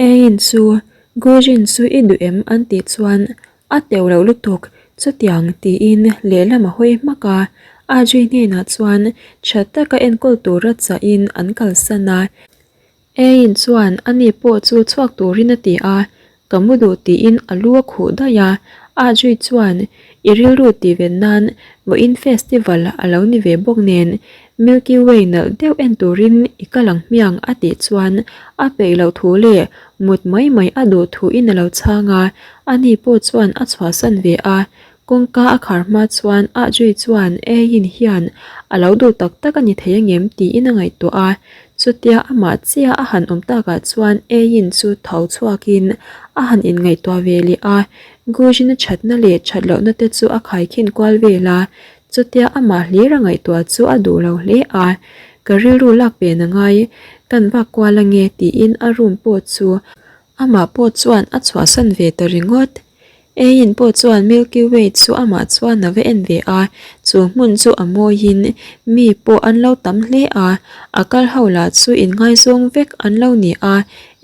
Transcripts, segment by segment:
Eiin chu Gujin chu i duh em an tih chuan a teuh loh lutuk chutiang tiin lehlam a hawi hmak a, Ajui hnenah chuan tha taka enkawl tura chahin an kalsan a. Eiin chuan ani pawh chu chhuak turin a ti a, ka mu duh tiin a lu a khuh daih a, Ajui chuan i rilru tih ven nan vawiin festival a lo ni ve bawk nen Milky Way nalh deuh en turin i kal ang hmiang a tih chuan a peih loh thu leh mut mai mai a duh thu in a lo chhang a, ani pawh chuan a chhuahsan ve a, kawngka a khar hma chuan Ajui chuan Eiin hian a lo duh tak tak a ni thei angem tiin a ngaihtuah a, chutia amah chiah a han awm takah chuan Eiin chu tho chhuakin a han inngaihtuah ve leh a, Gujin a thatna leh that lohna te chu a khaikhin kual vel a, Chutia amah hlir a ngaihtuah chu a duh lo hle a, ka rilru lak pen a ngai, kan vak kual ange tiin a room pawh chu amah pawh chuan a chhuahsan ve ta ringawt. Eiin pawh chuan Milky Way chu amah chuan a va en ve a, chu hmun chu a mawiin mi pawh an lo tam hle a, a kal ho lah chu inngaizawng vek an lo ni a,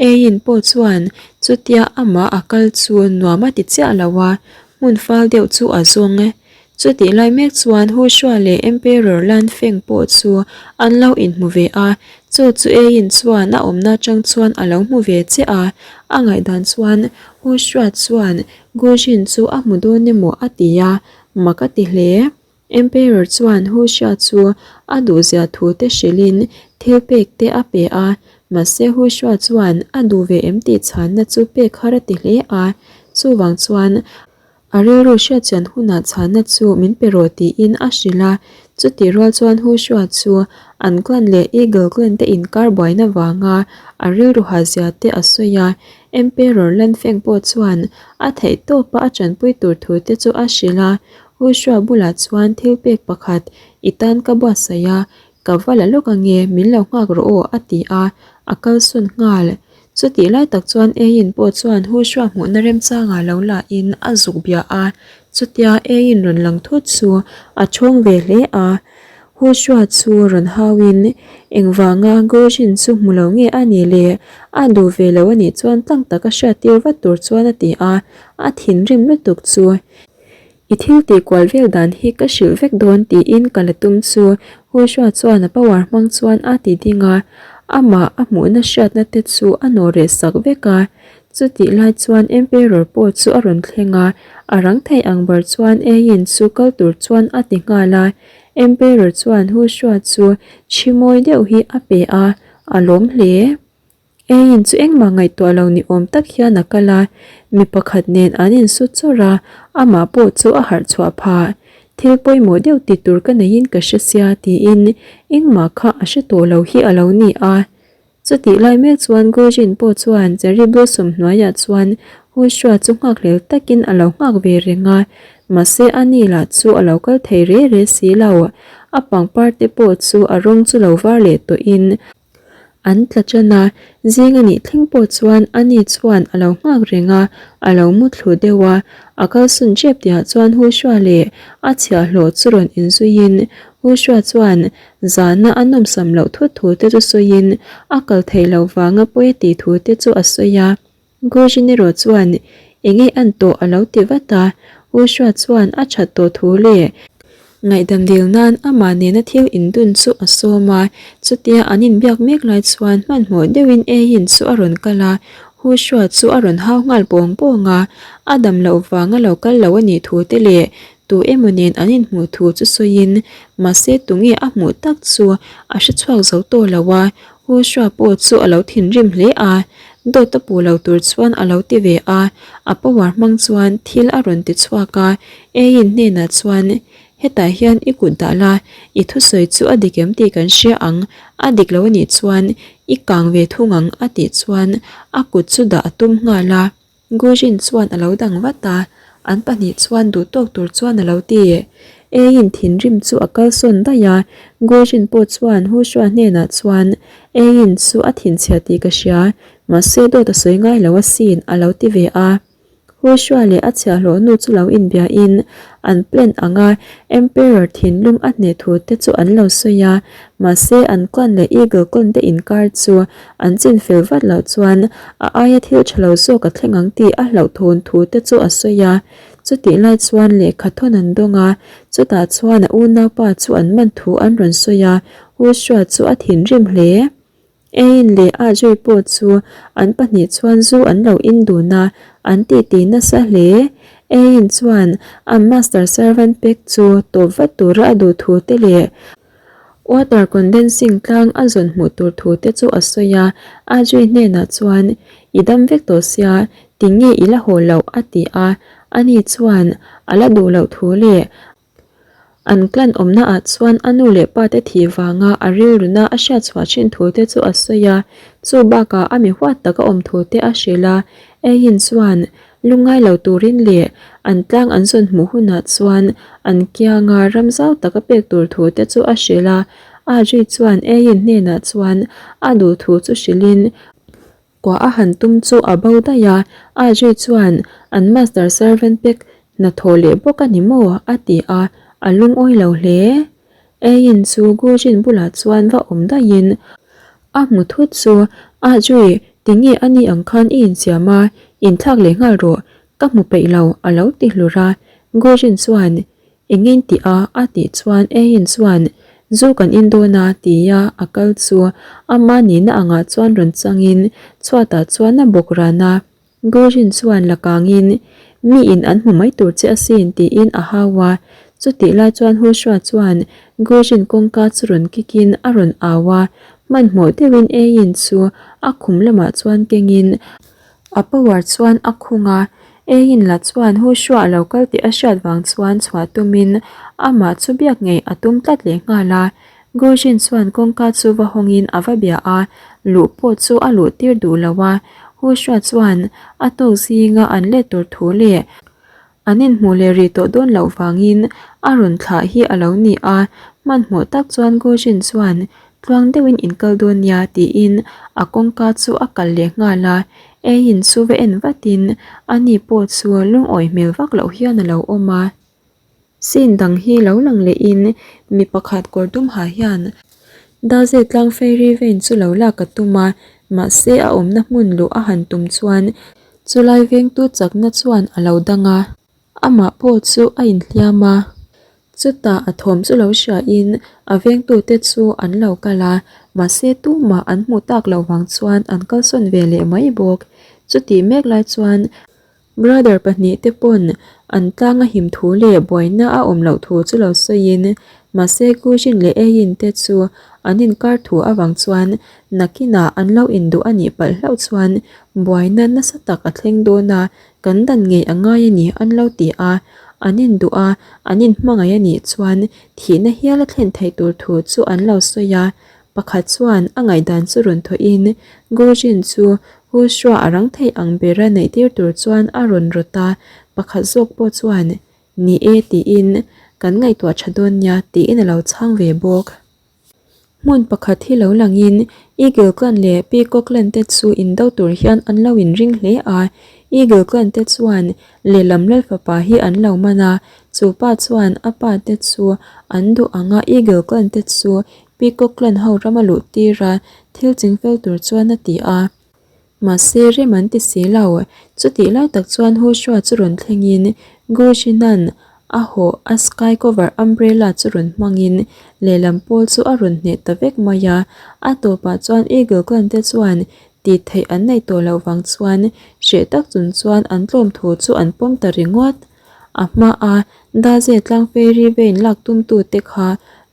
Eiin pawh chuan chutia amah a kal chu nuam a ti chiah lo a, hmun fal deuh chu a zawng. Chutih lai mek chuan Hushua leh Emperor Lan Feng pawh chu an lo inhmu ve a, chu chu Eiin chuan a awmna atang chuan a lo hmu ve che a, a ngaihdan chuan Hushua chuan Gujin chu a hmu dawn emaw a ti a, mak a ti hle. Emperor chuan Hushua chu a duhzia thu te hrilhin thil pek te a pe a, mahse Hushua chuan a duh ve em tih chhanna chu pek har a ti hle a, chuvang chuan A rilru hriatchian hunah chhana chu min pe rawh tiin a hrilh a, chutih rual chuan Hushua chu an clan leh Eagle clan te inkar buaina vanga a rilru hahzia te a sawi a, Emperor Lanfeng pawh chuan a theih tawpa a tanpui tur thu te chu a hrilh a, Hushua bulah chuan thil pek pakhat i tan ka buatsaih a, ka va la lawk ange min lo nghak rawh aw a ti a, a kalsawn nghal. Chutih lai tak chuan Eiin pawh chuan Hushua hmuhna remchangah lo lahin a zuk bia a, chutia Eiin rawn lang thut chu a chhawng ve hle a. Hushua chu rawn hauin, Engvanga Gojin chu hmu lo nge a nih le? A duh ve lo a nih chuan tlang taka hriattir vat tur chuan a ti a, a thinrim lutuk chu. I thil tih kual vel dan hi ka hrilh vek dawn tiin ka la tum chu Huishua chuan a power hmang chuan a ti ding a, amah a hmuhna hriatna te chu a nawh reh sak vek a. Chutih lai chuan Emperor pawh chu a rawn thleng a, a rang thei ang ber chuan Eiin chu kal tur chuan a ti nghal a. Emperor chuan Huishua chu chhi mawi deuh hi a pe a, a lawm hle. Eiin chu engmah ngaihtuah lo ni awm tak hian a kal a, mi pakhat nen an insu chawrh a, amah pawh chu a harh chhuah phah. Thil pawimawh deuh ti tur ka neiin ka hre sia tiin engmah kha a hre tawh lo hi a lo ni a. Chutih lai mek chuan Gujin pawh chuan Cherry Blossom hnuaiah chuan Hushua chu nghakhlel takin a lo nghak ve reng a, mahse a ni lah chu a lo kal thei re re si lo. A pangpar te pawh chu a rawng chu lo var leh tawhin An tla ṭan a, zing a nih thleng pawh chuan ani chuan a lo nghak reng a, a lo mu thlu deuh a. A kalsawn ṭep tihah chuan Hushua leh a chhiahhlawh chu rawn inzuiin Hushua chuan zahna a nawmsam loh thut thu te chu sawiin a kal theih loh vanga pawi a tih thu te chu a sawi a. Gujin erawh chuan eng nge an tawh a lo ti vat a, U Hruat chuan a that tawh thu leh ngaihdam dil nan amah nena thil indun chu a sawm a, chutia an inbiak mek lai chuan hmanhmawh deuhin Eiin chu a rawn kal a, U Hruat chu a rawn hau nghal pawng pawng a, a dam loh vanga lo kal lo a nih thu te leh tu emaw nen an inhmuh thu chu sawiin mahse tunge a hmuh tak chu a hre chhuak zo tawh lo a, Hushua pawh chu a lo thinrim hle a, dawt a puh lo tur chuan a lo ti ve a, a power hmang chuan thil a rawn ti chhuak a, Eiin hnenah chuan, Hetah hian i kut dah la, i thusawi chu a dik em tih kan hria ang, a dik lo anih chuan i kang ve thung ang a tih chuan a kut chu dah a tum nghal a. Gujin chuan a lo dang vat a, an pahnih chuan duh tawk tur chuan a lo ti. Eiin thinrim chu a kalsawn daih a, Gujin pawh chuan Hushua hnenah chuan, Eiin chu a thinchhia tih ka hria, mahse dawt a sawi ngai lo asin a lo ti ve a. Hushua leh a chhiahhlawh nu chu lo inbiain an plan anga Emperor thinlung a hneh thu te chu an lo sawi a, mahse an clan leh Eagle clan te inkar chu an chin fel vat loh chuan a aia thil tha lo zawk a thleng ang tih a hlauhthawn thu te chu a sawi a. Chutih lai chuan lehkha thawn an dawng a, chutah chuan a unaupa chu an man thu an rawn sawi a, Hushua chu a thinrim hle. Ein leh Ajay pawh chu an pahnih chuan zu an lo in dun a, an titi nasa hle. Ein chuan an master servant pek chu tawp vat tura a duh thu te leh water condensing tlang a zawn hmuh tur thu te chu a sawi a. Ajay hnenah chuan, I dam vek tawh sia, tinge i la haw loh? a ti a. Ani chuan a la duh loh thu leh An clan awmna ah chuan a nu leh pa te thih vanga a rilruna a hriat chhuah thin thu te chu a sawi a, chu bakah a mi huat taka awm thu te a hrilh a. Eiin chuan lungngai lo turin leh an tlang an zawn hmuh hunah chuan an kianga ram zau taka pek tur thu te chu a hrilh a. Audrey chuan Eiin hnenah chuan a duh thu chu hrilhin Kuah a han tum chu a bo daih a, Ajay chuan an master servant pek hnathawh leh bawk a ni maw? a ti a, a lungawi lo hle. Eiin chu Gujin bulah chuan va awm daihin a hmu thut chu, Ajay, tinge a ni ang khan i insiam a, inthlak leh nghal rawh, ka hmu peih lo a lo ti hlur a. Gujin chuan Engin tih a a tih chuan Eiin chuan zu kan in dawn a tia a kal chu ama nihna angah chuan rawn changin chhuatah chuan a bawk ran a. Gojin chuan la kangin miin an hmu mai tur che asin tiin a hau a. Chutih lai chuan Hushua chuan Gojin kawngka chu rawn kikin a rawn au a, hmanhmawh deuhin Eiin chu a khum lamah chuan kengin a power chuan a khung a. Eiin la chuan Hushua a lo kal tih a hriat vang chuan chhuah tumin amah chu biak ngei a tum tlat leh nghal a. Gojin chuan kawngka chu va hawngin a va bia a, luh pawh chu a luh tir duh lo a. Hushua chuan a tawk zinga an let tur thu leh an inhmuh leh rih tawh dawn loh vangin a rawn thlah hi a lo ni a. Hmanhmawh tak chuan Gojin chuan Tluang deuhin in kal dawn nia tiin a kawngka chu a kal leh nghal a, Eiin chu va en vatin ani pawh chu lungawi hmel vak loh hian a lo awm a. Scene dang hi lo lang lehin mi pakhat kawr dum ha hian Daze tlang fairy vein chu lo lak a tum a, mahse a awmna hmun luh a han tum chuan chulai vengtu chakna chuan a lo dang a. Amah pawh chu a inhliam a, chutah a thawm chu lo hriain a vengtute chu an lo kal a, mahse tumah an hmuh tak loh vang chuan an kalsawn ve leh mai bawk. Chutih mek lai chuan brother pahnihte pawn an tlang a him thu leh buaina a awm loh thu chu lo sawiin, mahse Gujin leh Eiin te chu an inkar thu avang chuan nakinah an lo induh a nih palh hlauh chuan buaina nasa tak a thleng dawn a, Kan dan ngei a ngai a ni an lo ti a, an induh a, an inhmangaih a nih chuan thihna hial a thlen theih tur thu chu an lo sawi a. Pakhat chuan a ngaihdan chu rawn thawhin Gojin chu Hushua a rang theih ang bera neih tir tur chuan a rawn rawt a, pakhat zawk pawh chuan Ni e tiin kan ngaihtuah tha dawn nia tiin a lo chhang ve bawk. Hmun pakhat hi lo langin Eagle Clan leh Peacock Clan te chu indo tur hian an lo inring hle a. Eagle Clan te chuan lehlam lal fapa hi an lo man a, chu pa chuan a pa te chu an duh anga Eagle Clan te chu Peacock Clan ho rama luh tir a thil chingfel tur chuan a ti a. Mahse rem an ti si lo. Chutih lai tak chuan Hoshua chu rawn thlengin Gujinan a hawh a sky cover umbrella chu rawn hmangin lehlam pawl chu a rawn hneh ta vek mai a. A tawpah chuan Eagle Clan te chuan tih theih an neih tawh loh vang chuan hreh tak chung chuan an tlawm thu chu an pawm ta ringawt. A hmaa Daze tlang fairy vein lak tumtute kha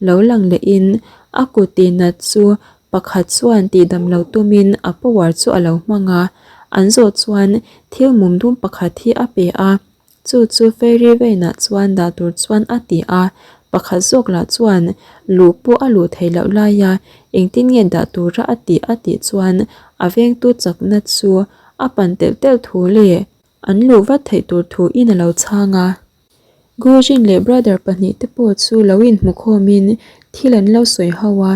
lo lang lehin a kut tihnat chu Pakhat chuan tihdam lo tumin a power chu a lo hmang a, an zawh chuan thil mum dum pakhat hi a pe a, chu chu fairy vein-ah chuan dah tur chuan a ti a, pakhat zawk lah chuan luh pawh a luh theih loh laia engtin nge dah tura a tih a tih chuan a vengtu chakna chu a pan telh telh thu leh an luh vat theih tur thu in a lo chhang a. Gujin leh brother pahnihte pawh chu lo inhmu khawmin thil an lo sawi ho a,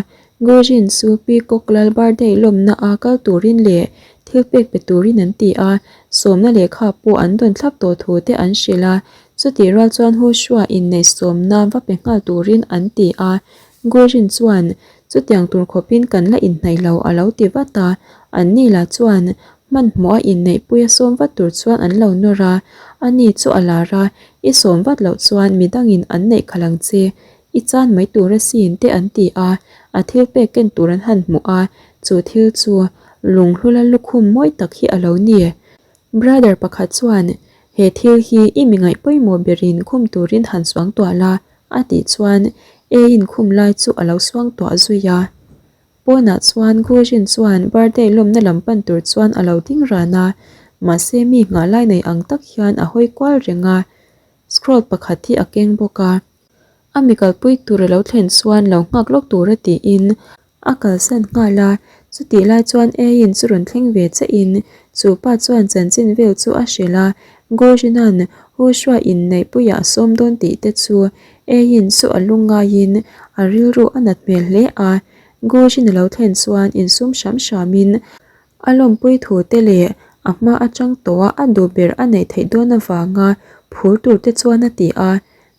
Gujin chu Peacock Lal birthday lawmna a kal turin leh thil pek pe turin an ti a, sawmna lehkha pawh an dawn thlap tawh thu te an hrilh a, chutih rual chuan Hushua inneih sawmna va pe nghal turin an ti a. Gurin chuan, Chutiang tur khawpin kan la inhnaih lo a lo ti vat a, anni lah chuan hmanhmawh a inneihpui a sawm vat tur chuan an lo nawr a, ani chu a lar a, I sawm vat loh chuan midangin an neih khalh ang che, I chan mai tur asin te an ti a, a thil pek ken tur an han hmuh a, chu thil chu lunghlula lukhum mawi tak hi a lo ni. Brother pakhat chuan, He thil hi i mi ngaih pawimawh berin khum turin han suang tuah la, a tih chuan eiin khum lai chu a lo suang tuah zui a. Pawnah chuan Gujin chuan birthday lawmna lam pan tur chuan a lo ding ran a, mahse mi nghah lai nei ang tak hian a hawi kual reng a, scroll pakhat hi a keng bawk a. A mi kalpui tur a lo thlen chuan lo nghak lawk tura tiin a kalsan nghal a, chutih lai chuan Eiin chu rawn thleng ve che in chu pa chuan chanchin vel chu a hrilh a, Gojina'n Hushua inneihpuiah a sawm dawn tih te chu Eiin chu a lungngaiin a rilru a nat hmel hle a, Gojin a lo thlen chuan insum hram hramin A lawmpui thu te leh a hma atang tawha a duh ber a neih theih dawn avanga phur tur te chuan a ti a,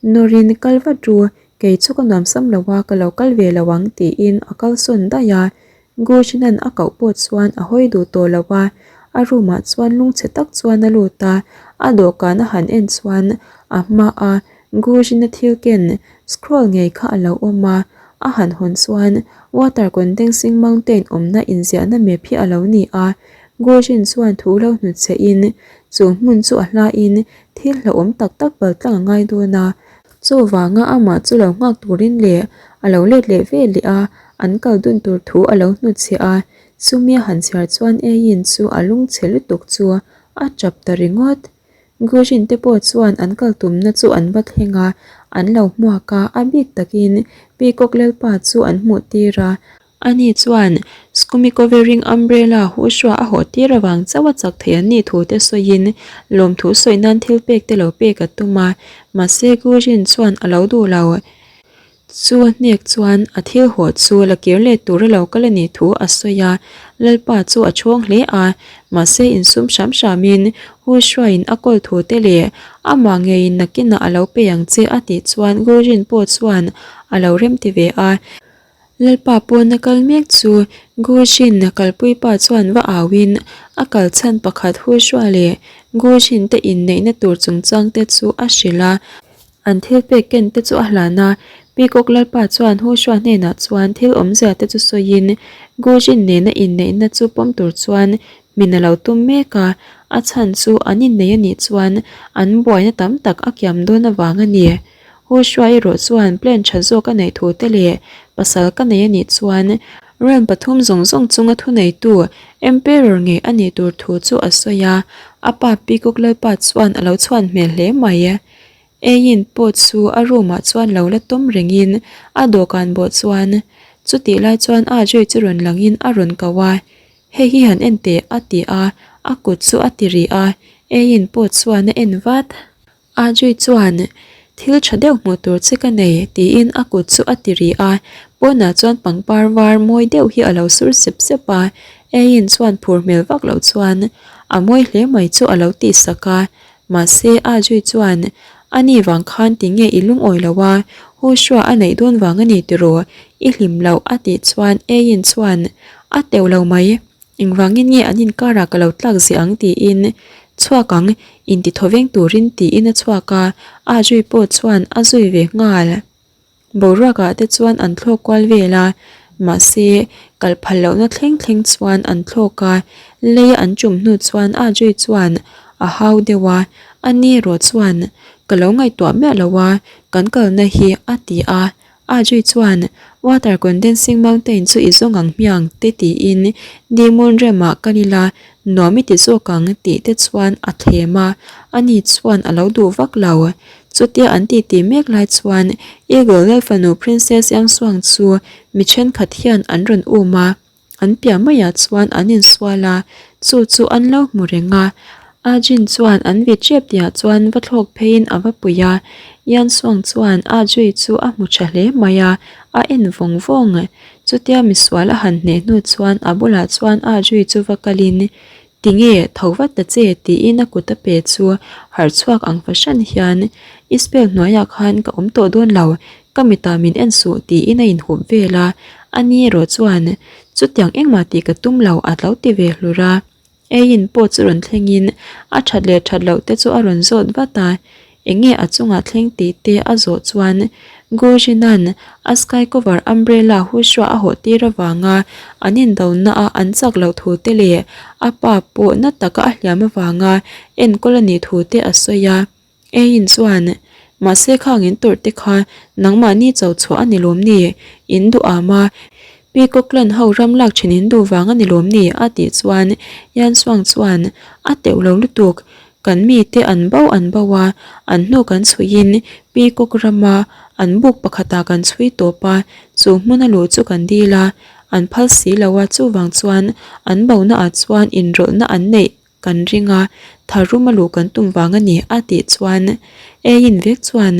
Nawrin kal vat ru, kei chu ka nuamsam lo a, ka lo kal ve lo ang tiin a kalsawn daih a. Gujnan a koh pawh chuan a hawi duh tawh lo a, a room ah chuan lungchhe tak chuan a lut a, a dawhkan a han en chuan a hma a Gujna thil ken scroll ngei kha a lo awm a, a han hawn chuan water condensing mountain awmna inziahna map hi a lo ni a, Gujin chuan thu lo hnutchhe in chu hmun chu a hlain thil hlauhawm tak tak pal tlang a ngai dawn a, chuvanga amah chu lo nghak turin leh a lo let leh ve leh a, an kal dun tur thu a lo hnutchhe a, chumi a han chhiar chuan Eiin chu a lungchhe lutuk chu a tap ta ringawt. Gujin te pawh chuan an kal tumna chu an va thleng a, an lo hmuak a, a bik takin Peacock Lalpa chu an hmuh tir a. Ani chuan Skumicovering umbrella huhruah a hawh tir avang chauh a chak thei an nih thu te sawiin lawmthu sawi nan thil pek te lo pek a tum a, mahse Gujin chuan a lo duh lo. Chu a hnek chuan a thil haw chu la kir leh tur a lo kal a nih thu a sawi a, Lalpa chu a chhawng hle a, mahse insum hram hramin Hushua-in a kawl thu te leh amah ngeiin nakinah a lo pe ang che a tih chuan Gurin pawh chuan a lo remti ve a. Lalpa pawna kal mek chu Gurin kalpui pa chuan va auin a kal chhan pakhat Hushua leh Gurin te inneihna tur chungchang te chu a hrilh a. An thil pek ken te chu a hlan a, Peacock Lalpa chuan Hoshua hnenah chuan thil awmzia te chu sawiin Gojin nena inneihna chu pawm tur chuan min a lo tum mek a, a chhan chu an innei a nih chuan an buaina tam tak a kiam dawn avang a ni. Hoshua erawh chuan plan tha zawk a neih thu te leh pasal ka nei a nih chuan realm pathum zawng zawng chunga thuneitu Emperor ngei a nih tur thu chu a sawi a, a pa Peacock Lalpa chuan a lo chhuan hmel hle mai. Eiin pawh chu a room ah chuan lo la tawm rengin a dawhkan bawh chuan chutih lai chuan Ajay chu rawn langin a rawn ko a, Hei hi han en teh a ti a, a kut chu a ti rih a, Eiin pawh chuan a en vat. Ajay chuan Thil tha deuh hmuh tur che ka nei tiin a kut chu a ti rih a, pawnah chuan pangpar var mawi deuh hi a lo sur sep sep a, Eiin chuan phur hmel vak loh chuan a mawi hle mai chu a lo tihsak a, Mahse, a zui chuan, Ani vang khan tinge i lungawi lo a, Hoshua a neih dawn vang a ni tiraw, i hlim loh a tih chuan Eiin chuan, A teuh lo mai, engvangin nge an inkarah ka lo tlak ziah ang tiin chhuak ang, inti thawveng turin tiin a chhuak a, a zui pawh chuan a zui ve nghal. Boruakah te chuan an thlawk kual vel a, mahse kal phal lohna thleng thleng chuan an thlawk a, lei an tum hnu chuan a zui chuan a hau deuh a, a ni erawh chuan ka lo ngaihtuah miah lo a, kan kalna hi a ti a, a zui chuan water condensing mountain chu i zawng ang hmiang te tiin Demon Realm-ah kal ila nuam i ti zawk ang tih te chuan a thlem a, ani chuan a lo duh vak lo. Chutia an titi mek lai chuan Eagle lal fanu Princess Yangsuang chu mi thenkhat hian an rawn um a, an piah maiah chuan an insual a, chu chu an lo hmu reng a. A Jin chuan an vit tep tihah chuan va thlawk pheiin a va pui a, Yansuang chuan A Jui chu a hmu tha hle mai a, a en vawng vawng. Chutia misual a han hneh hnu chuan a bulah chuan A Jui chu va kalin. Tinge, tho vat ta che tiin a kut a pe chu harh chhuak ang fahran hian i spell hnuaiah khan ka awm tawh dawn lo, ka mitah min en suh tiin a inhup vel a, ani erawh chuan chutiang engmah tih ka tum lo a tlo ti ve hlur a. Eiin pawh chu rawn thlengin a that leh that loh te chu a rawn zawt vat a, enge a chungah thleng tih te a zawh chuan Gurjina'n a sky cover umbrella hushua a hawh tir avanga an indona a an chak loh thu te leh a pa pawh na taka a hliam avanga enkawl a nih thu te a sawi a. Eiin chuan, Mahse khang in tawrh te kha nangmahni cho chhuah a ni lawm ni? In duh am a, Pi Cochlan ho ram lak thin in duh vang a ni lawm ni? a tih chuan Yan Suang chuan, A teuh lo lutuk, kan mite an bo an bo a, an hnu kan chhuihin Pi Cock rama an buk pakhatah kan chhui tawp a, chu hmuna luh chu kan dil a, an phal si lo a, chuvang chuan an bona ah chuan inrawlhna an neih Kan ring a, tharum a luh kan tum vang a ni a tih chuan Eiin vek chuan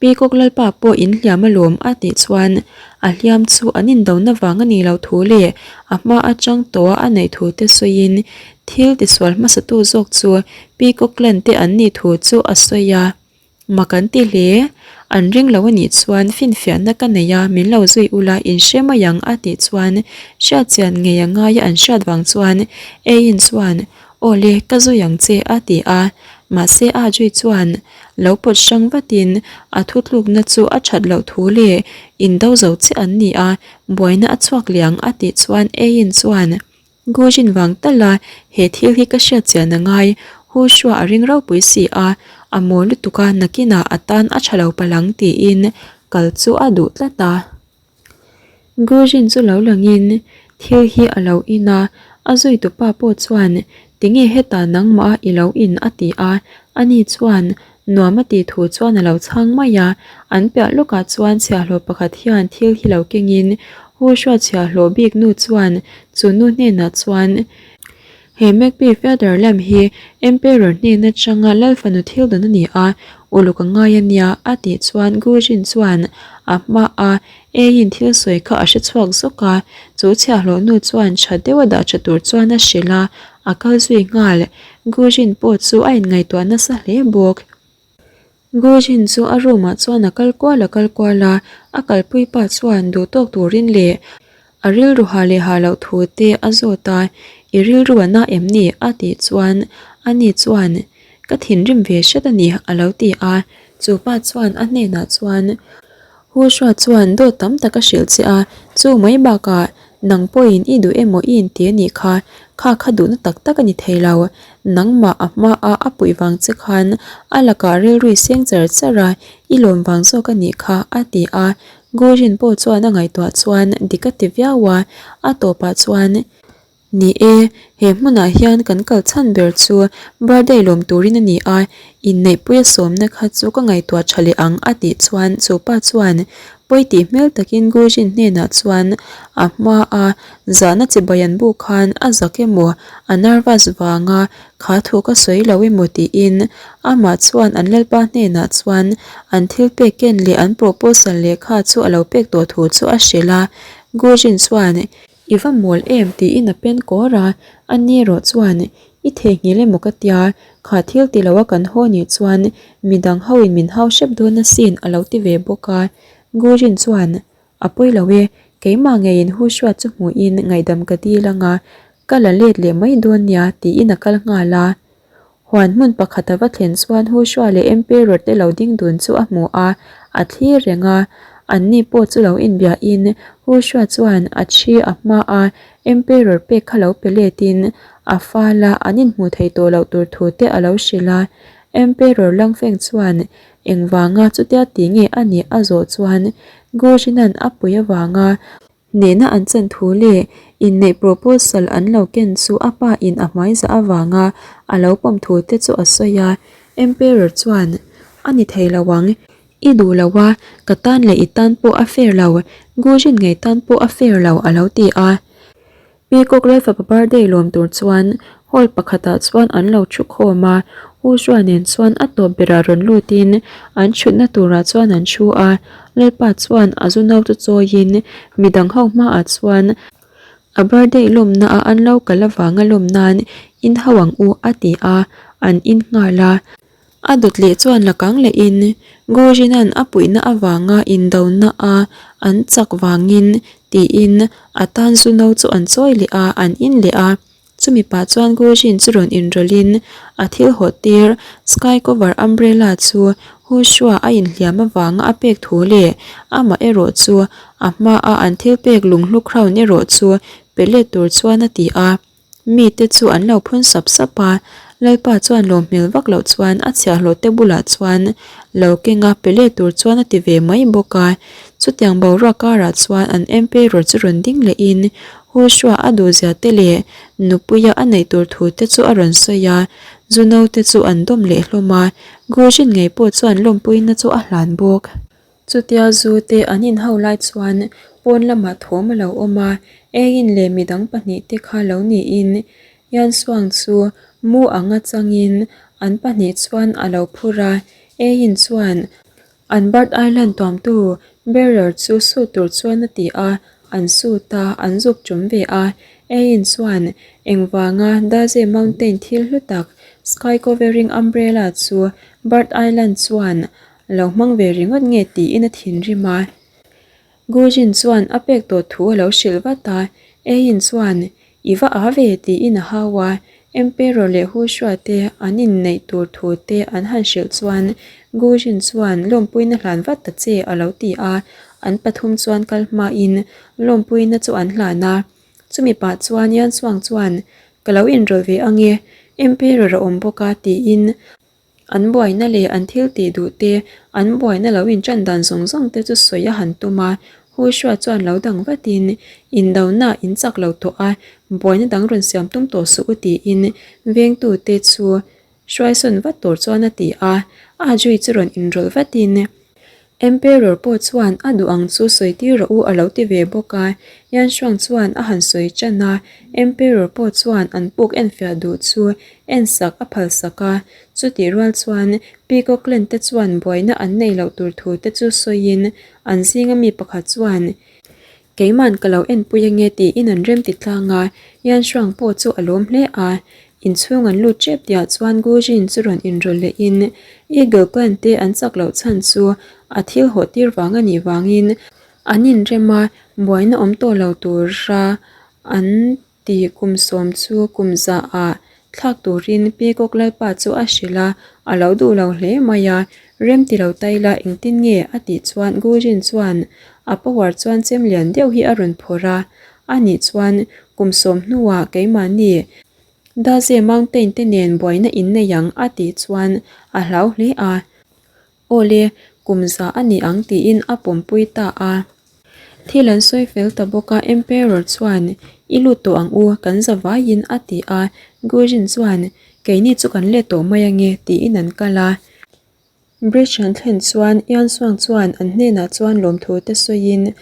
Peacock Lalpa pawh in hliam alawm a tih chuan a hliam chu an indona vang a nih loh thu leh a hma atang tawh a a neih thu te sawiin thil tisual hmasatu zawk chu Peacock Clan te an nih thu chu a sawi a. Mak an ti hle. An ring lo a nih chuan finfiahna ka nei a, min lo zui ula in hre mai ang a tih chuan hriat chian ngei a ngai a an hriat vang chuan Eiin chuan Aw le, ka zui ang che a ti a. Mahse Ajui chuan lo pawt hrang vatin a thutlukna chu a that loh thu leh indo zo chiah an ni a, buaina a chhuak liang a tih chuan Eiin chuan Gujin vang tal a, he thil hi ka hriat chian a ngai, Hushua a ring ropui si a, a maw lutuk a nakinah a tan a tha lo palh ang tiin kal chu a duh tlat a. Gujin chu lo langin thil hi a lo in a, a zuitupa pawh chuan tinge hetah nangmah i lo in a ti a, ani chuan Nuam a tih thu chuan a lo chhang mai a, an piah lawkah chuan chhiahhlawh pakhat hian thil hi lo kengin Hushua chhiahhlawh bik nu chuan chu nu hnenah chuan He Magpie Feather Lamp hi Emperor hnen atanga Lal fanu thil dawn a ni a, uluk a ngai a nia a tih chuan Gujin chuan a hma a eiin thil sawi kha a hre chhuak zawk a, chu chhiahhlawh nu chuan tha deuha dah tha tur chuan a hrilh a, a kal zui nghal. Gujin pawh chu a inngaihtuah nasa hle bawk. Gujin chu a room ah chuan a kal kual a kal kual a, a kalpui pa chuan duh tawk turin leh a rilru ha leh ha loh thu te a zawt a, I rilru a na em ni? a tih chuan ani chuan Ka thinrim ve hret a ni a lo ti a, chu pa chuan a hnenah chuan Hushua chuan dawt tam tak a hrilh che a, chu mai bakah nang pawhin i duh emaw i inti a nih kha, kha kha duhna tak tak a ni thei lo. Nangmah a hma a a puih vang che khan a lakah rilru i seng char char a, i lawm vang zawk a nih kha, a ti a. Gurin pawh chuan a ngaihtuah chuan dik a ti viau a, a tawpah chuan Ni e, he hmunah hian kan kal chhan ber chu birthday lawm turin a ni a, inneihpuia sawmna kha chu ka ngaihtuah tha leh ang a tih chuan chu pa chuan pawi tih hmel takin Gujin hnenah chuan a hma a zahna chibai an buk khan a zak emaw a nervous vanga kha thu ka sawi lo emaw tiin amah chuan an lalpa hnenah chuan an thil pek ken leh an proposal lehkha chu a lo pek tawh thu chu a hrilh a, Gujin chuan I va mawl em tiin a pen kawr a, a ni erawh chuan i theihnghilh emaw ka tia, kha thil ti lo a kan haw nih chuan midang ho in min hau hrep dawn asin a lo ti ve bawk a. Gurin chuan a pawi lo e, keimah ngeiin hu hruat chu hmuhin ngaihdam ka dil anga ka la let leh mai dawn nia tiin a kal nghal a. Huan hmun pakhat a va thlen chuan Hushua leh Emperor te lo ding dun chu a hmu a, a thlir reng a. Anni pawh chu lo inbiahin Hushua chuan a thi a hma a, Emperor pek kha lo pe letin a fal a, an inhmuh theih tawh loh tur thu te a lo hrilh a. Emperor Langfeng chuan engvanga chutia ti nge a nih a zawh chuan Gujin-a'n a pui avanga Hnehna an chan thu leh inneih proposal an lo ken chu a pa in a hmai zah avanga a lo pawm thu te chu a sawi a. Emperor chuan, A ni thei lo ang, i duh lo a, ka tan leh i tan pawh a fair lo, Gujin ngei tan pawh a fair lo a lo ti a. Peacock Lalfapa birthday lawm tur chuan hall pakhatah chuan an lo thu khawm a, U Zua nen chuan a tawp berah rawn lutin an thutna turah chuan an thu a, Lalpa chuan a zu no chu chawiin midang ho hmaah chuan. A birthday lawmna a an lo kal avanga lawm nan in ho ang u a ti a, an in nghal a. A dawt leh chuan la kang lehin Gurjina'n a puihna avanga indona a an chak vangin tiin a tan zu no chu an chawi leh a, an in leh a. Chumi pah chuan Gurjin chu rawn inrawlhin a thil hawh tir sky cover umbrella chu Hushua a inhliam avanga a pek thu leh amah erawh chu a hmaa an thil pek lunghlu crown erawh chu pe let tur chuan a ti a. Mite chu an lo phun sap sap a, Lalpa chuan lawm hmel vak loh chuan a chhiahhlawh te bulah chuan lo keng a pe let tur chuan a ti ve mai bawk a. Chutiang boruak karah chuan an Emperor chu rawn ding lehin Hushua a duhzia te leh nupuia a neih tur thu te chu a rawn sawi a, Zuno te chu an dawm leh hlawm a, Gujin ngei pawh chuan lawmpuina chu a hlan bawk. Chutia zu te an inhau lai chuan pawn lamah thawm a lo awm a, Eiin leh midang pahnihte kha lo niin Yansuang chu mu anga changin an pahnih chuan a lo phur a, Eiin chuan an Bird Island tuamtu Bearer chu sut tur chuan a ti a, an sut a, an zuk tum ve a, Eiin chuan engvanga Daze Mountain thil hlu tak Sky Covering Umbrella chu Bird Island chuan Lo hmang ve ringawt nge tiin a thinrim a. Gujin chuan a pek tawh thu a lo hrilh vat a, Eiin chuan I va a ve tiin a hau a, Emperor leh Hushua te an inneih tur thu te an han hrilh chuan Gujin chuan lawmpuina hlan vat ta che a lo ti a, an pathum chuan kal hmain lawmpuina chu an hlan a. Chumi pah chuan Yansuang chuan Ka lo inrawlh ve ange, Emperor a awm bawk a tiin An buaina leh an thil tih duh te, an buaina lo inṭan dan zawng zawng te chu sawi a han tum a. Hushua chuan lo dang vatin, Indona in chak lo tawh a, buaina dang rawn siam tum tawh suh u tiin vengtute chu hruaisawn vat tur chuan a ti a. A Jui chu rawn inrawlh vatin, Emperor pawh chuan a duh ang chu sawi tir rawh u a lo ti ve bawk a, Yan Shuang chuan a han sawi tan a, Emperor pawh chuan an puk enfiah duh chu ensak a phal sak a, chutih rual chuan Peacock Clan te chuan buaina an nei loh tur thu te chu sawiin an zinga mi pakhat chuan Keiman ka lo enpui ange tiin an rem ti tlang a, Yan Shuang pawh chu a lawm hle a. Inchhung an lut tep tihah chuan Gu Jin chu rawn inrawlh lehin Eagle Clan te an chak loh chhan chu a thil hawh tir vang a nih vangin an inrem a, buaina awm tawh lo tura an Ti kum sawm chu kum zahah thlak turin Peacock Lalpa chu a hrilh a, a lo duh lo hle mai a, rem ti lo ta ila engtin nge a tih chuan Gujin chuan a power chuan chem lian deuh hi a rawn phawrh a, anih chuan kum sawm hnuah keimahni Daze Mountain te nen buaina in nei ang a tih chuan a hlau hle a, Awle, kum zah a ni ang tiin a pawmpui ta a. Thil an sawi fel ta bawk a, Emperor chuan, I lut tawh ang u, kan za vaiin a ti a. Gujin chuan, Keini chu kan let tawh mai ange, tiin an kal a. Bridge an thlen chuan Yansuang chuan an hnenah chuan lawmthu te sawiin,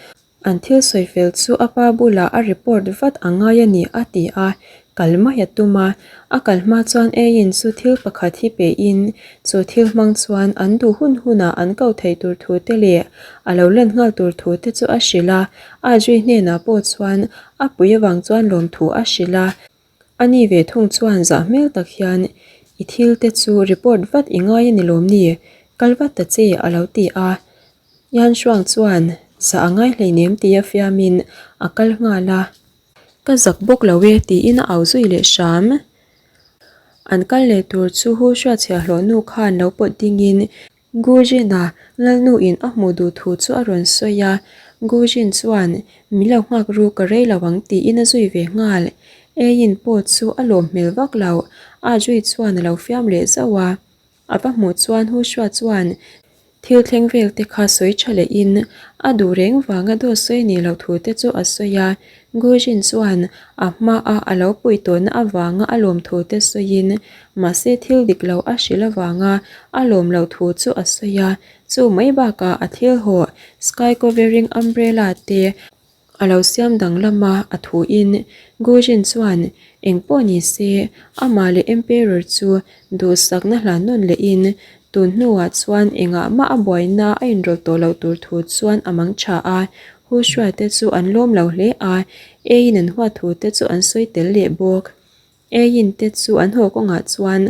An thil sawi fel chu a pa bulah a report vat a ngai a ni a ti a, kal mai a tum a. A kal hma chuan Eiin chu thil pakhat hi pehin chu thil hmang chuan an duh hun hunah an ko thei tur thu te leh a lo lan nghal tur thu te chu a hrilh a. A zui hnenah pawh chuan a pui avang chuan lawmthu a hrilh a. A ni ve thung chuan zah hmel tak hian i thil te chu report vat i ngai a ni lawm ni? Kal vat ta che a lo ti a. Yan Shuang chuan zah a ngai hleinem tia fiamin a kal nghal a. Ka zak bawk lo e tiin a au zui leh hram. An kal leh tur chu Hu Hruachhiahhlawh nu khan lo pawt dingin Gu Jin-a Lalnu-in a hmuh duh thu chu a rawn sawi a. Gu Jin chuan min lo nghak ru ka rei lo ang tiin a zui ve nghal. Eiin pawh chu a lawm hmel vak lo. A zui chuan a lo fiam leh zauh a. A va hmuh chuan Hushua chuan thil thleng vel te kha sawi tha lehin a duh reng vanga dawt sawi nih loh thu te chu a sawi a. Gujin chuan a hmaa a lo puih tawhna avanga a lawm thu te sawiin mahse thil dik lo a hrilh avanga a lawm loh thu chu a sawi a. Chu mai bakah a thil haw sky covering umbrella te A lo siam danglam a, a thuin Gujin chuan eng pawh ni se, amah leh Emperor chu duhsakna hlan nawn lehin tun hnuah chuan engah mah a buaina a inrawlh tawh loh tur thu chuan a mang tha a. Hushua te chu an lawm lo hle a. Eiin an huat thu te chu an sawi tel leh bawk. Eiin te chu an haw kawngah chuan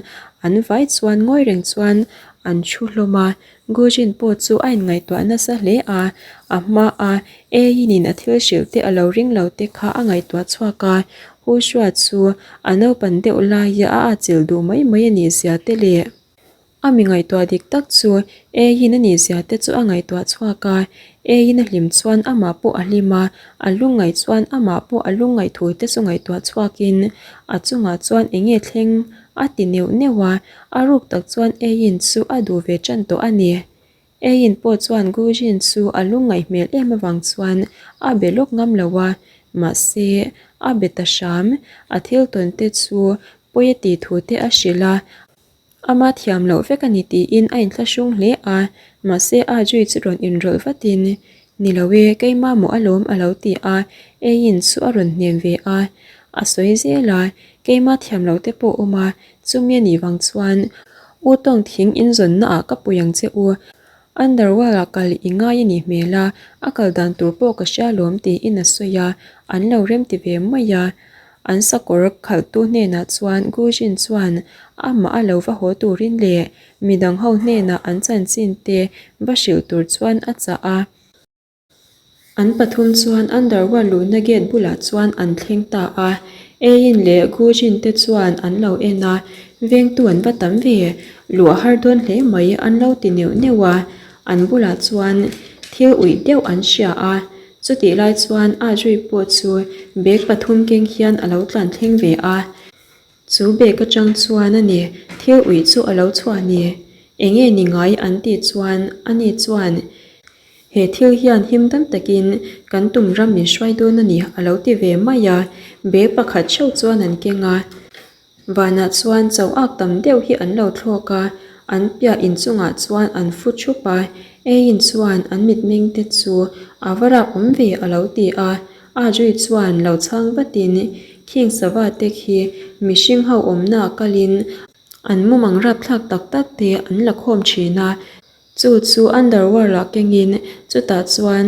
an vai chuan ngawi reng chuan an thu hlawm a, Gujin pawh chu a inngaihtuah nasa hle a, a hma a Eiin in a thil hrilh te a lo ring lo te kha a ngaihtuah chhuak a, Hushua chu a naupan deuh laia a atchilh duh mai mai a nih zia te leh. A mi ngaihtuah dik tak chu Eiin a nih zia te chu a ngaihtuah chhuak a, Eiin a hlim chuan amah pawh a hlim a, a lungngaih chuan amah pawh a lungngaih thu te chu ngaihtuah chhuakin a chungah chuan eng nge thleng a ti neuh neuh a, a ruk tak chuan Eiin chu a duh ve tan tawh a ni. Eiin pawh chuan Gujin chu a lungngaih hmel em avang chuan a be lawk ngam lo a, mahse a be ta hram, a thil tawn te chu pawi a tih thu te a hrilh a, Ama thiam loh vek a ni tiin a inthlahrung hle a, mahse a Jui chu rawn inrawlh vatin, Ni lo e, keimah maw alawm a lo ti a, Eiin chu a rawn hnem ve a. A sawi zel a, keimah thiam loh te pawh awm a, chumi a nih vang chuan U tawng thing inzawnna ah ka pui ang che u. Underworld ah kal i ngai a nih hmel a, a kal dan tur pawh ka hria alawm tiin a sawi a, an lo remti ve mai a. An sakawr khalhtu hnenah chuan Gujin chuan amah a lo va haw turin leh midang ho hnenah an chanchin te va hrilh tur chuan a chah a. An pathum chuan Underworld luhna gate bulah chuan an thleng ta a. Eiin leh Gujin te chuan an lo en a, vengtu an va tam ve, luh a har dawn hle mai an lo ti neuh neuh a. An bulah chuan thil uih deuh an hria a. Chutih lai chuan a zui pawh chu bag pathum keng hian a lo tlan thleng ve a. Chu bag atang chuan a ni thil uih chu a lo chhuah ni. Enge ni ngai an tih chuan ani chuan he thil hian him dam takin kan tum ram min hruai dawn a ni a lo ti ve mai a. Bag pakhat theuh chuan an keng a. Vanah chuan chauh ak tam deuh hi an lo thlawk a, an piah inchungah chuan an fu thup a, Eiin chuan an mitmeng te chu a va rap awm ve a lo ti a, Audrey chuan lo chhang vatin khing sava te khi mihring ho awmna kalin an mumang rapthlak tak tak te an la khawm thin a, Chu chu Underworld-ah kengin chutah chuan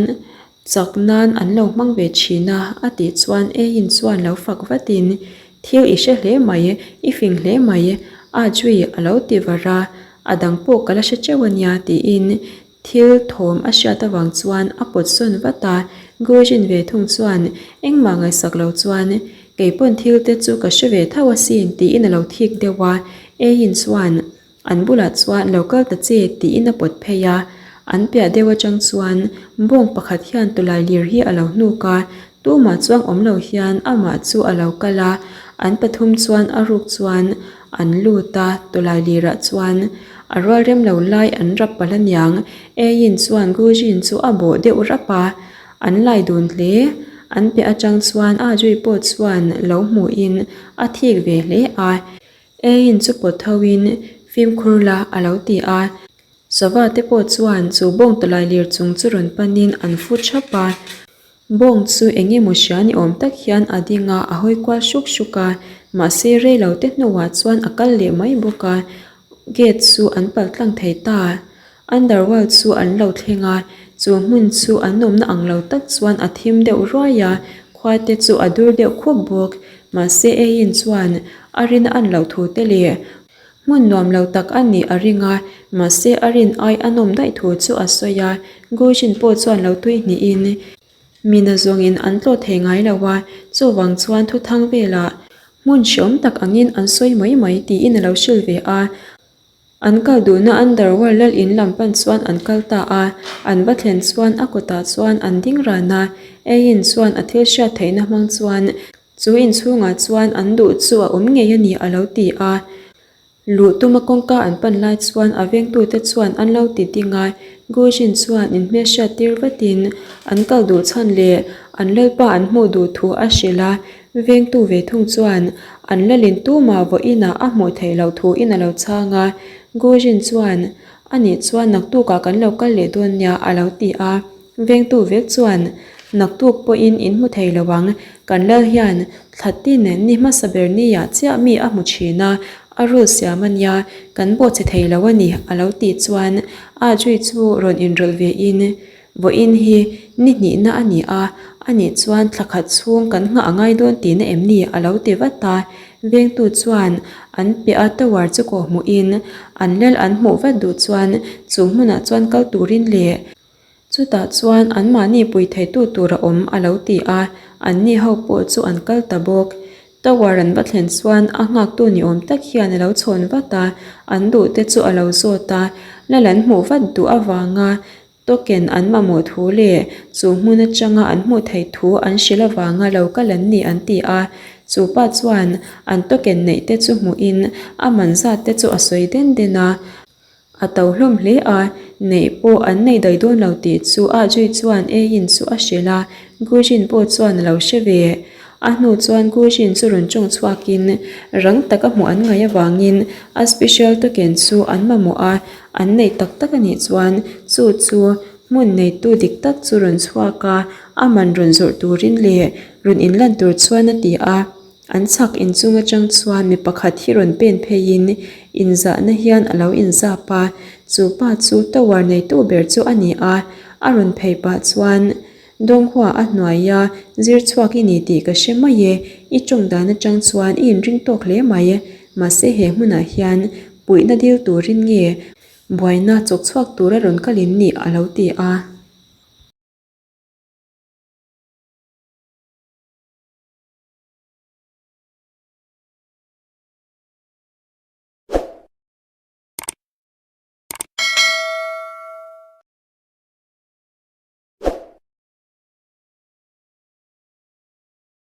chak nan an lo hmang ve thin a, a tih chuan Eiin chuan lo fak vatin, Thil i hre hle mai, i fing hle mai, a Jui a lo ti var a, a dang pawh ka la hre teuh a nia tiin thil thawm a hriat avang chuan a pawt sawn vat a, Gujin ve thung chuan engmah ngaihsak lo chuan kei pawn thil te chu ka hre ve tho asin tiin a lo thik deuh a, Eiin chuan An bulah chuan lo kal ta che tiin a pawt phei a, an piah deuh atang chuan bawng pakhat hian tawlai lir hi a lo hnuk a, tumah chuang awm lo hian amah chu a lo kal a, an pathum chuan a ruk chuan an lut a, tawlai lirah chuan a rual rem lo lai an rap palh aniang, Eiin chuan Gujin chu a bawh deuh rap a, an lai dun hle, an piah atang chuan a zui pawh chuan lo hmuhin a thik ve hle a. Eiin chu pawt tho in fimkhur la a lo ti a. Sava te pawh chuan chu bawng tawlai lir chung chu rawn pan in an fu thap a. Bawng chu eng emaw hria ni awm tak hian a ding a, a hawi kual hruk hruk a. Mahse rei lo te hnuah chuan a kal leh mai bawk a. Gate chu an pal tlang thei ta. Underworld chu an lo thleng a, chu hmun chu an awmna ang lo tak chuan a thim deuh ruai a, khua te chu a dur deuh khup bawk. Mahse Eiin chuan a rin a an loh thu te leh hmun nuam lo tak a nih a ring a, mahse a rin ai a nawm daih thu chu a sawi a, Gujin pawh chuan lo tui hnihin mina zawngin an tlawh thei ngai lo a, chuvang chuan thuthang velah hmun hreawm tak angin an sawi mai mai tiin a lo hrilh ve a. An kal duhna Underworld lal in lam pan chuan an kal ta a, an va thlen chuan a kawtah chuan an ding ran a, Eiin chuan a thil hriat theihna hmang chuan chu inchhungah chuan an duh chu a awm ngei a ni a lo ti a. Luh tuma kawngka an pan lai chuan a vengtute chuan an lo ti ding a, Gujin chuan inhmelhriat tir vatin an kal duh chhan leh an lalpa an hmuh duh thu a hrilh a, Vengtu ve thung chuan an lalin tumah vawiinah a hmuh theih loh thuin a lo chhang a, Gujin chuan, A nih chuan naktukah kan lo kal leh dawn nia a lo ti a. Vengtu vek chuan, Naktuk pawhin in hmu thei lo ang, kan lal hian thla tin ni hmasa ber niah chiah mi a hmu thin a, a rul siam a nia, kan bawhchhe thei lo a ni a lo tih chuan Ajui chu rawn inrawlh vein, Vawiin hi ni hnihna a ni a, Anih chuan thla khat chhung kan nghah a ngai dawn tihna em ni? a lo ti vat a. Vengtu chuan an piah a tower chu kawh hmuhin an lal an hmuh vat duh chuan chu hmunah chuan kal turin leh chutah chuan anmahni pui theitu tur a awm a lo ti a, anni ho pawh chu an kal ta bawk. Tower an va thlen chuan a nghaktu ni awm tak hian a lo chhawn vat a, an duh te chu a lo zawt a, lal an hmuh vat duh avanga Token an mamawh thu leh chu hmun atanga an hmuh theih thu an hrilh avanga lo kal an ni an ti a. Chu pa chuan an token neih te chu hmuhin a man zat te chu a sawi den den a. A to hlawm hle a, neih pawh an nei daih dawn lo tih chu Ah Jui chuan Ayin chu a hrilh a, Gujin pawh chuan a lo hre ve. A hnu chuan Gujin chu rawn tawng chhuakin rang taka hmuh an ngaih avangin a special token chu an mamawh a, An neih tak tak a nih chuan chu chu hmun neitu dik tak chu rawn chhuak a, a man rawn zawrh turin leh rawn inlan tur chuan a ti a. An chhak inchung atang chuan mi pakhat hi rawn pen pheiin inzahna hian a lo inzap a, chu pa chu tower neitu ber chu a ni a, a rawn phei pah chuan Dawnghua a hnuaia zir chhuak i ni tih ka hre mai e, i tawng dan atang chuan i inring tawk hle mai, mahse he hmunah hian puihna dil turin nge buaina chawk chhuak tura rawn kalin ni a lo ti a.